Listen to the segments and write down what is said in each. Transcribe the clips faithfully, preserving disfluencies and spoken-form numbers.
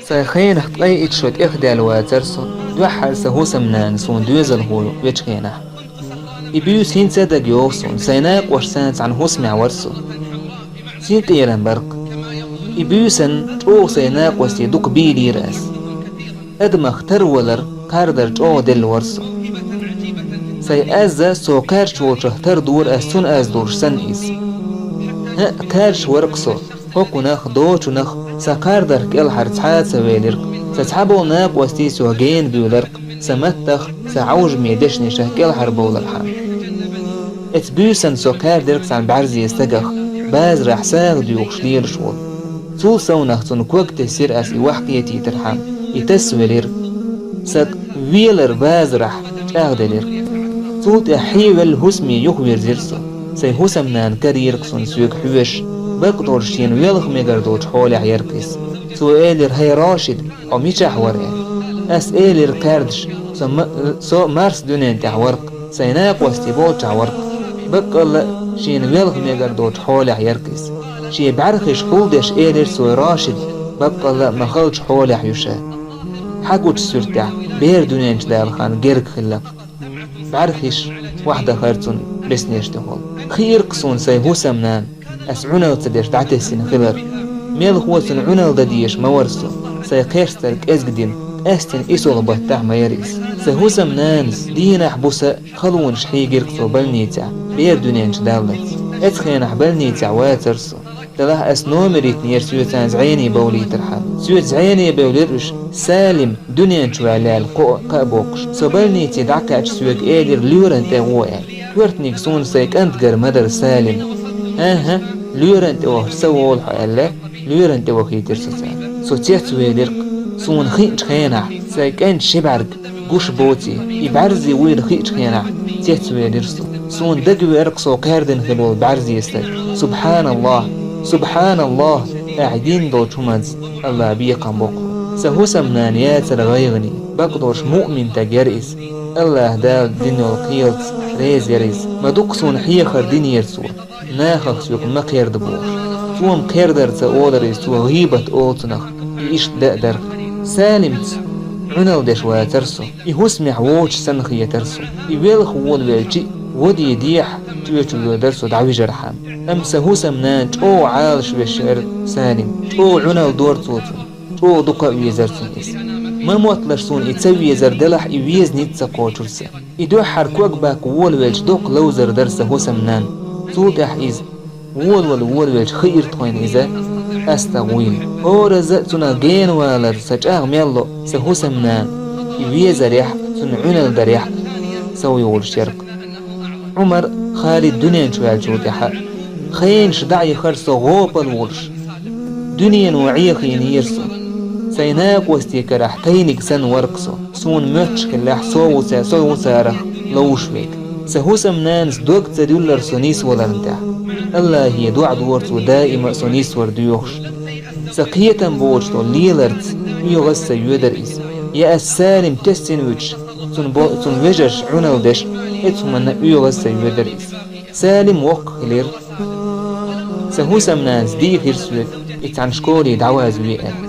Сайн хенах ткъе итт шо тӀехдаьлла вацара со, дуьххьара сан хӀусамнана суна доьзалхо вечу хенахь. И буьйса хӀинца а дага йогӀу суна, сайн накъостаца цхьана хӀусамехь вара со. Синкъерам бара-кх. И буьйсанна чӀогӀа сайн накъостий дукха бийлийра ас. Адамах тарвалар, кхардар чӀогӀа делла вара со. Сайн аз а со кхаьрдаш волчух тардора ас, цунна аз долуш санна иза. ХӀаъ, кхаьрдаш вара-кх со, хӀокхунах, дочунах, сан кхардарх кӀелхьара цхьа а ца велира-кх, сан цхьаболу накъостий сох гена буьйлура-кх, сан маттах, сан Ӏовжаме дешнашах кӀелхьарбовлархьама. Оцу буьйсанна со кхаьрдира-кх цхьана бӀаьрзе стагах, базарахь сагӀа доьхуш лелаш волу. Цул совнах цунна ког тесира ас и вахкхетийтархьама, и тасавелира. Сан велар базарахь чӀагӀделира. Цул тӀаьхьа хьевелла хӀусаме юхавирзира со. Сайн хӀусамнана карийра-кх суна соьга хьоьжуш, бакъдолуш шена велха мегар долчу хьолехь яра-кх иза. Цо элира: «ХӀай Рашид, хьо мичахь вара?» — аьлла. Ас элира кхаьрдаш: «Со ма-, со Марс дуьнен тӀехь вара-кх, сайн накъостий болчохь вара-кх». Баккъалла а шена велха мегар долчу хьолехь яра-кх иза. Шен бӀаьрхиш хьулдеш элира цо: «Рашид, баккъалла а ма халчу хьолехь ю ша. Хьан гучу суьртехь бер дуьнен чу далахана герга хилла-кх». БӀаьрхиш вахдахара цунна беснеш тӀехула. Хиира-кх суна сайн хӀусамнана, ас Ӏуналла ца деш дӀатесина хилар. Мелхо цунна Ӏуналла дан дезаш ма вара со, сайн кхерстар кӀезга дина, къаьстина и солха баттахь ма яра иза. Сайн хӀусамнанас дийнахь-буса халонаш хьийгира-кх цо больницехь, бер дуьнен чу даллалц. Оцу хенахь больницехь вацара со. Делахь ас номер йитинера соьца зӀене бовлийтархьама. Соьца зӀене бевлира уьш, Салим дуьнен чу ваьлла аьлла кхоъ кхаъ боккхуш. Со больнице дӀакхаьчча соьга элира: «Лоьран тӀе гӀо», — аьлла. Коьртаниг суна сайн кӀантгара ма дара Салим. «ХӀан-хӀа, лоьран тӀе вахча ца волу хьо», — аьлла, лоьран тӀе вахийтира со цара. Со цецвелира-кх, суна хиъначу хенахь, сайн кӀанта ши бӀаьрг гуш боций, и бӀаьрзе вуйла хиъчу хенахь, цецвелира со. Суна дагавеара-кх со кхаьрдина хилла волу бӀаьрзе стаг. «Субханаллах! Субханаллах!» — ахь дина долчу хӀуманца Аллах бекхам боккху. Сан хӀусамнана яцара гӀайгӀане, бакъдолуш муъмин стаг яра иза. Аллах Дала дина йолу кхелаца реза яра иза. Ма дукха суна хьехар динера цо, нахах соьга ма кхерда бохуш. Цо-м кхердар ца олура иза, цо гӀийбат олу цунах, и иштта даа дара. Салимца Ӏуналла деш вацара со. И хӀусамехь воцуш санна хетара со. И велха волавелча а, воде дехьа чоьчу воьдура со дӀавижархьама. Амма сан хӀусамнана чӀогӀа Ӏалашвеш яра Салим. ЧӀогӀа Ӏуналла дора цо цунна. ЧӀогӀа дукха а везара цунна иза. Ма мотталаш суна и ца везар, делахь и веза ницкъ ца кхочура сан. И дуьххьара ког баккха волавелча доккха ловзар дара сан хӀусамнанна. Цул тӀаьхьа иза волавала волавелча хиира тхойна иза астагӀа вуйла. ХӀоразза а цунах генавалар сан чӀагӀ мел ло, сан хӀусамнана и везарехь а, цунна Ӏуналла дарехь а сов йолуш яра-кх. Ӏумар, Халид дуьнен чу ваьллачул тӀаьхьа хенаш дӀа а яхара со гӀопал волуш. Дуьнено Ӏехийнера со. Сайн накъостий карахь тайниг санна вара-кх со. Суна моьттуш хиллехь, со ву ца-, со ву царах ловзуш верг. Сан хӀусамнанас дог ца дуьллура со нисваларна тӀехь. Аллахе доӀа дора цо даима а со нисвар доьхуш. Сан кхетам боцуш долу леларца оьгӀаз а ца йоьдура иза. Я ас Салим тесна вуьтуш, цунна бо-, цунна вежарша Ӏуналла деш, оцу хӀуманна оьгӀаз а ца йоьдура иза. Салим воккха хилира. Сан хӀусамнанас дийхира соьга, и цхьана школе дӀавазаве аьлла.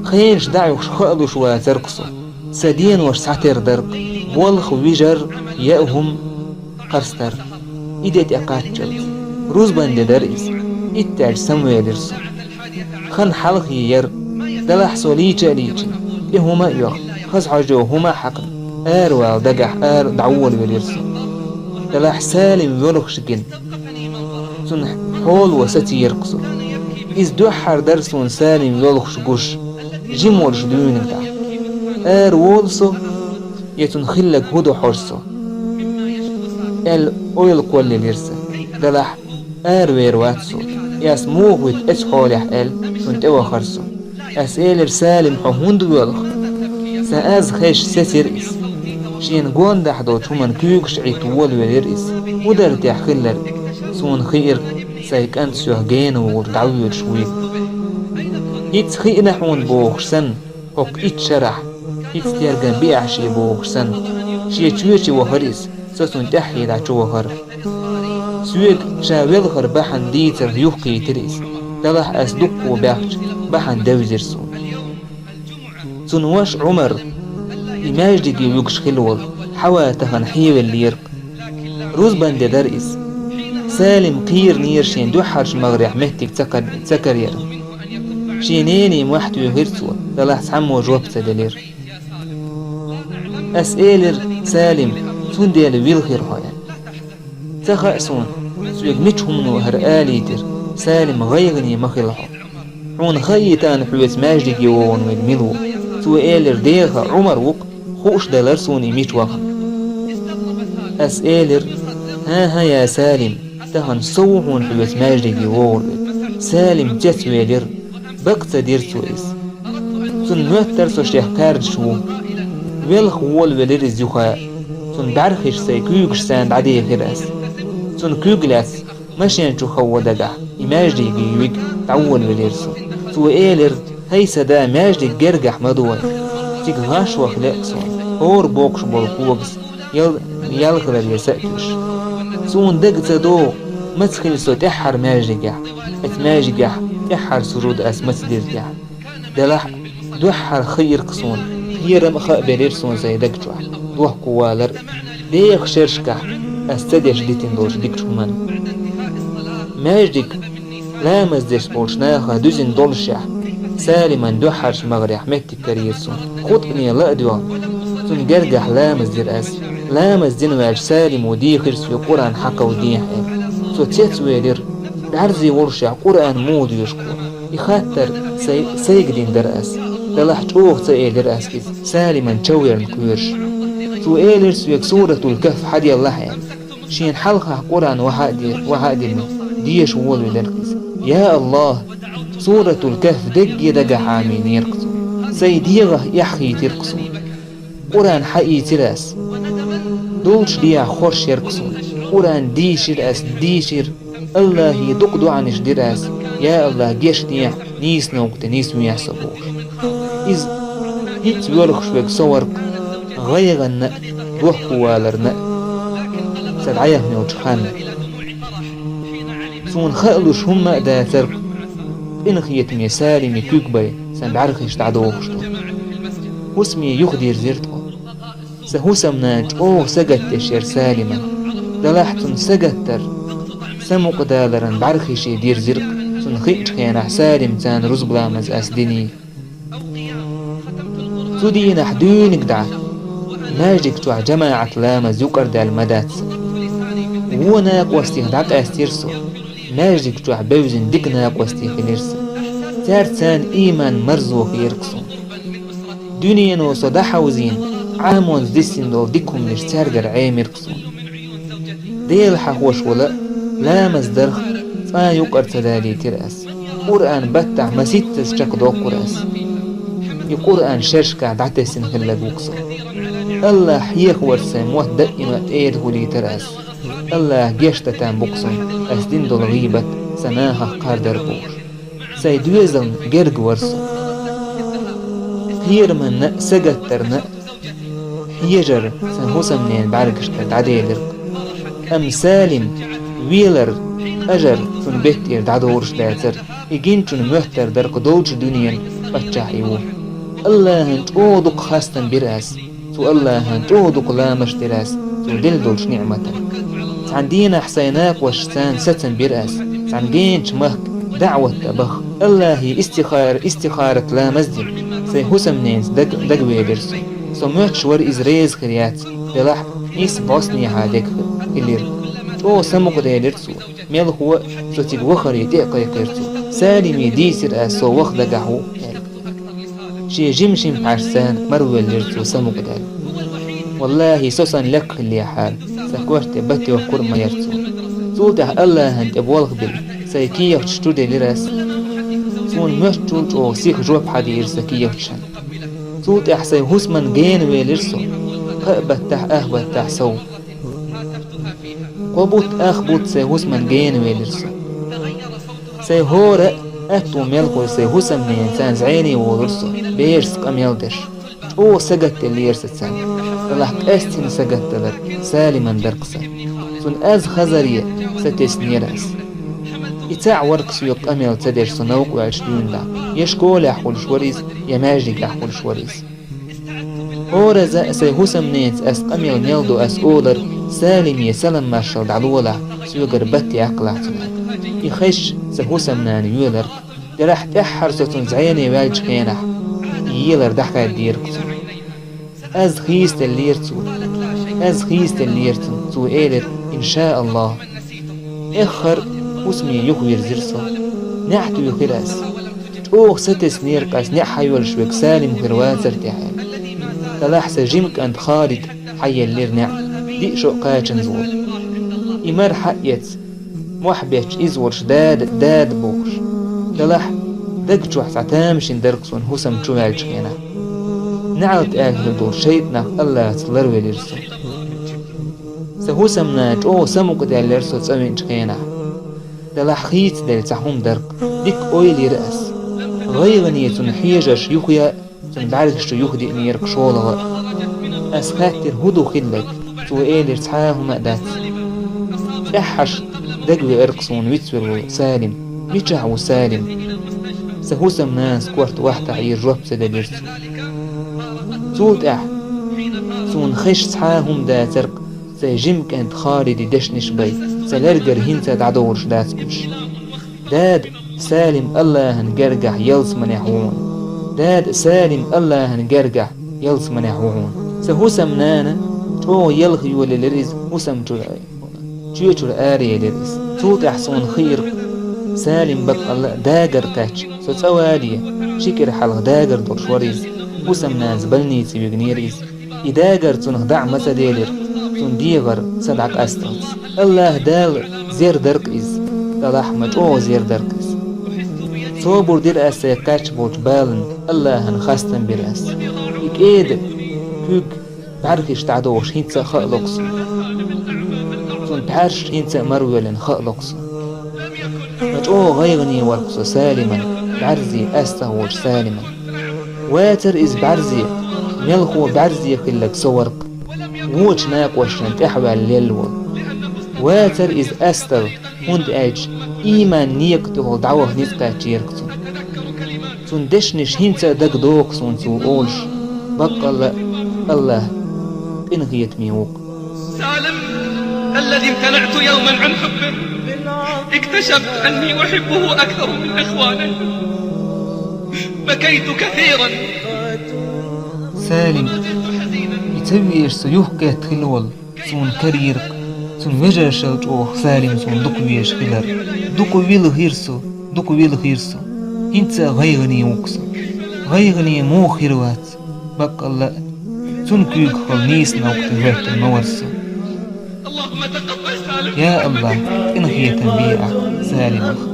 Хенаш дӀа а юхуш хаалуш вацара-кх со. Сан денош схьатера дара-кх, болх, вижар, яа хӀума, кхарстар. И де тӀекхаччалц. Рузбан де дара иза. Итт аьлча самавелира со. Хан хьалхе яра. Делахь со лийча а лийчина, тӀе хӀума а йохна, хаза хьожо хӀума а хьаькхна, аравала дагахь ара дӀаволавелира со. Делахь Салим воьлхуш гина, цунна хьоло сацийра-кх со. Иза дуьххьара дара суна Салим воьлхуш гуш, жима волуш дуьйна тӀехь. Ара волу со, я цунна хилларг хӀун ду хьожу со? Аьлла, ойла кхоллаелира сан. Делахь аравер вац со. Ас муха вуьту оцу хьолехь аьлла, цунна тӀевахара со. Ас элира: «Салим, хьо хӀунда воьлху?» Сан аз хезча сецира иза. Шена гондахь долчу хӀуманна куьйгаш Ӏитта волавелира иза. ХӀун дара тӀехь хилларг? Суна хиира, сайн кӀант соьх гена вогӀуш дӀавоьдуш вуйла. ХӀинца хиъна хьуна бохуш санна, хӀокху итт шарахь, хӀинца тергам биахь шен бохуш санна, шен чоьче вахара иза, со цунна тӀаьххье дӀа чу вахара. Соьга ша велхар бахьана дийцарх юхкхийтира иза. Делахь ас дуккха баьхча, бахьана девзира суна. Цун воша Ӏумар, и маьждиге вуьгуш хилла волу, Хьава тахана хьевеллера-кх. Рузбан де дара иза. Салим кхеранера шен дуьххьарчу магӀарехь меттиг ца кар-, ца каръяр. Шен нене мохь туьйхира цо, делахь цхьаммо жоп ца делира. Ас элира: «Салим, цундела вилхира хьо», — аьлла. Ца хаьа суна, соьга мича хӀумано хӀара алийтира, Салима гӀайгӀане ма хила хьо. Хьуна хаийтахьара хьоьца маьждиге вогӀун верг мила ву? Цо элира: «Деха, Ӏумар ву-кх, хууш делара суна и мича вахана». Ас элира: «ХӀан-хӀа, я Салим, тахана со ву хьуна хьоьца маьждиге вогӀур верг». Салим цецвелира, бакъ ца дира цо иза. Цунна моьттара со шех кхаьрдаш ву. Велха волавелира иза юха. Цунна бӀаьрхиш сайн куьйгаш царна дӀадехира ас. Цунна куьг лаьцна, машен чу хавва дагахь, и маьждиге юьйга дӀаволавелира со. Цо элира: «ХӀай сан да, маьждиг гергахь ма ду вайн. Цига гӀаш ваха лаьа суна, хӀора боккхуш болу когас ял-, ял хиларе са а туьйсуш. Суна дага ца догӀу, маца хили со тӀаьххьара маьждигехь, оцу маьждигехь тӀаьххьара сужуд ас маца дира тӀехь». Делахь дуьххьара хиира-кх суна, кхерам а хаабелира суна сайн даг чохь, дохковалар а, деха шерашкахь ас ца деш дитина долчу дикачу хӀуманна. Маьждиг ламаз деш болчу наха дуьзина доллушехь, Салиман дуьххьарчу магӀарехь меттиг карийра суна. Хутбане ла а доьгӀна, цунна гергахь ламаз дира ас. Ламаз дина ваьлча, Салимо дийхира соьга Къуръан хьакховдадехьа аьлла. Со цецвелира, бӀаьрзе воллушехь Къуръан муха доьшу-кх вай? И хаттар сай-, сайга дина дара ас. Делахь чӀогӀа ца элира ас иза, Салиман чов ярна кхоьруш. Цо элира соьга: «Суратул-Кахф хьаделлахь», — аьлла. Шена хьалхахь Къуръан вахьа а де-, вахьа а дина, деша волавелира-кх иза. Я АллахӀ! Суратул-Кахф дегге дагахь Ӏамийнера-кх цо. Сайн дегӀах эхь хийтира-кх суна. Къуръан хьаийцира ас. Долчу дегӀах хорш яра-кх суна. Къуръан дийшира ас, дийшира. АллахӀе дукха доӀанаш дира ас: «Я АллахӀ, гечдехьа, нийса новкъа тӀе нисвехьа со», — бохуш. Иза хӀинца воьлхуш верг со вара-кх, гӀайгӀанна а, дохковаларна а, сан дӀаяхна йолчу ханна. Суна хаалуш хӀумма а дацара-кх къинхетаме Салиме куьг бай, сан бӀаьрхиш дӀадохуш долу. ХӀусаме юхадирзира тхо. Сан хӀусамнана чӀогӀа сагатдеш яра Салиман. Делахь цунна сагатдар самукъадаларан бӀаьрхише дирзира-кх, цунна хиъчу хенахь Салимца рузба ламаз ас диний. Цу дийнахь дуьйна дӀа маьждиг чохь жамаӀат ламаз юкъардаьлла ма дац. Вон накъостех дӀакъаьстира со. Маьждиг чохь бевзина дика накъостий хилира сан. Цаьрца царна ийман марзо хиира-кх суна. Дуьнено со дӀахьовзийна, Ӏамонца диссина долу дика хӀуманаш цаьргара Ӏемира-кх суна. Дела хьахош вала а, ламаз дарх а цкъа а юкъара ца далийтира ас. Къуръан баттахь маситтаза чекхдоккхура ас. И Къуръан шерашкахь дӀатесна хилларг ву-кх со. АллахӀ хьехаварца сайн мотт даима а тӀера хуьлуьйтура ас. АллахӀа гечдан там бу-кх суна, ас дина долу гӀийбат сан нахах кхардар бохуш. Сайн доьзална герга вара со. Кхераманна а, сагатдарна а хьежар сан хӀусамненан бӀаьргашкара дӀаделира-кх. Амма Салим велар, ажар цунна беттера дӀадолуш дацара, и гиначунна моьттар дара-кх долчу дуьненан паччахь и ву. АллахӀана чӀогӀа дукха хастам бира ас. Цу АллахӀана чӀогӀа дукха ламаш дира ас цо делла долчу ниӀматана. Цхьана дийнахь сайн накъосташца сацам бира ас, цхьана геначу махка даӀват дан баха. АллахӀе истихар-, истихарат ламаз дина, сайн хӀусамненца даг-, дагавелира со. Со моьттуш вара иза реза хир яц, делахь нийсса бӀостанехьа дега хи-, хилира. ЧӀогӀа самукъаделира цо, мелхо а со цига вахаре тӀе а кхайкхира цо. Салиме дийцира ас, со ваха дагахь ву аьлла. Шен жима-шима хьаьрсанна марвеллира цо самукъадаьлла. ВаллахӀи, со санна лекха хиллехьара, сан корта тӀе бат йохкур а ма яра цо. Цул тӀаьхьа АллахӀана тӀе болх бина, сайн кехаташ чу делира ас. Суна моьттучул чӀогӀа сиха жоп хьадийра сан кехаташна. Цул тӀаьхьа сайн хӀусаман гена велира со, кхаа баттахь, ах баттахь сов. Кхо бутт, ах бутт сайн хӀусаман гена велира со. Сайн хӀора а, аьтту мелхо сайн хӀусамненца зӀене волура со, берашца къамел деш. ЧӀогӀа сагатделлера сан царна. Аллахь къаьстина сагатдалар Салиман дара-кх сан. Цунна аз хазаре сатеснера ас. И цхьаъ вар-кх соьга къамел ца деш со новкъа ваьлча дуьйна дӀа. Я школехь хуьлуш вара иза, я маьждигехь хуьлуш вара иза. ХӀоразза а сайн хӀусамненца ас къамел мел ду ас олар, Салиме салам-маршалла дӀалолахь, соьгара батт яккхалахь цунна. И хезча, сан хӀусамнана йоьлар-кх. Делахь тӀаьххьара со цунна зӀене ваьллачу хенахь, и елар дӀахаьддера-кх цунна. Аз хийцаделлера цо. Аз хийцаделлера цунна, цо элира: «Иншааллахь». Эххар а хӀусаме юхавирзира со. НеӀ туьйхира ас. ЧӀогӀа сатеснера-кх ас неӀ хьайолуш верг Салим хир вацара те аьлла. Делахь сан жима кӀант Халид хьаеллера неӀ, диъ шо а кхачанза волу. И мара хьаэца, мохь бетташ иза волуш, «Дада, дада», – бохуш. Делахь дага чохь цхьа тамашийна дара-кх суна хӀусам чу ваьллачу хенахь. НеӀалт аьлла хир долчу шайтӀанах АллахӀаца ларвелира со. Сан хӀусамнана чӀогӀа самукъадаьллера со цӀа веанчу хенахь. Делахь хийцаделла цхьа хӀума дара-кх, дика ойла йира ас. ГӀайгӀане цунна хьежарш юхаяа, цуьнан бӀаьргаш чу юхадиънера-кх шолгӀа а. Ас хаьттира, хӀун ду хилларг. Цо элира: «Цхьа а хӀума а дац». ТӀаьххьарш дагавеара-кх суна вицвер волу Салим. Мичахь ву Салим? Сан хӀусамнанас корта вахтахь йира жоп ца делира цо. Цул тӀаьхьа суна хезча цхьа а хӀума дацара-кх, сайн жима кӀант Халидан дешнаш бай, сан лергара хӀинца а дӀадовлуш дац уьш. Дада, Салим АллахӀан гергахь ялсаманехь ву хьуна. Дада, Салим АллахӀан гергахь ялсаманехь ву хьуна. Сан хӀусамнана чӀогӀа ялх йолаелира иза, хӀусам чуьра, чоь чуьра араелира иза. Цул тӀаьхьа суна хиира-кх, Салим баккъалла а дагар кхаьчча, со цӀа вале, ши кӀира хьалха дагар долуш вара иза. ХӀусамнанас больнице вигнера иза. И дагар цунах дӀа а ма ца делира, цуьнан дегӀара са дӀакъасталц. АллахӀ Дала зер дара-кх иза, делахь ма чӀогӀа зер дара-кх иза. Собар дира ас сайн кхаьчна болчу баланна, АллахӀана хастам бира ас. И кӀеда куьг бӀаьрхиш дӀадохуш хӀинца а хаало-кх суна. Цуьнан пхьаьрсаш хӀинца а марвоьллина хаало-кх суна. Ма чӀогӀа гӀайгӀане вара-кх со Салиман, бӀаьрзе астагӀа волчу Салиман. Вацара иза бӀаьрзе, мелхо бӀаьрзе хилларг со вара-кх, вочу накъосташна тӀаьхьаваьлла лелла волу. Вацара иза астагӀа, хӀунда аьлча ийман некъа тӀехула дӀаваха ницкъ кхаьчнера-кх цунна. Цуьнан дешнаш хӀинца а дагадогӀу-кх суна цо олуш, баккъалла а АллахӀ къинхетаме ву-кх. سالم الذي امتنعت يوما عن حبه، اكتشفت أني أحبه أكثر من إخوانه. بكيت كثيرا. Салим, и ца везаш со юхакхетта хилла волу, суна карийра-кх, цуьнан вежаршал чӀогӀа Салим суна дукха везаш хилар. Дукха вилхира со, дукха вилхира со. ХӀинца а гӀайгӀане ву-кх со. ГӀайгӀане муха хир вац? Баккъалла а, цуьнан куьйгахула нийса новкъа тӀе хӀоьттина ма вара со. Я АллахӀ, къинхетам бе ахь Салимах.